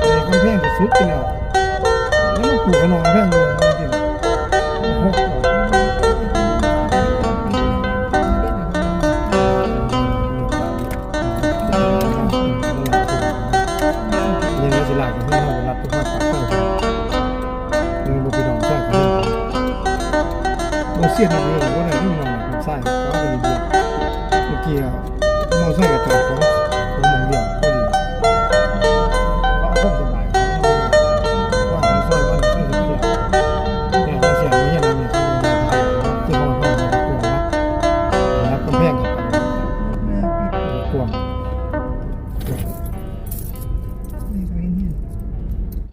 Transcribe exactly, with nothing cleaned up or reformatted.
แต่กำแพงก็สุดไปแล้ว แล้วมาปลูกขนมกำแพงอยู่จริงๆ ยังไงสิล่ะ ก็คือเราไปรับทุกภาคปากเป้า นี่บ่พี่น้อง เสียหน้าเรื่องบ่ได้ ลูกน้องผมใส่ ขวาไปเรื่อยๆ เมื่อกี้อะ มอไซค์ก็จอดขวาง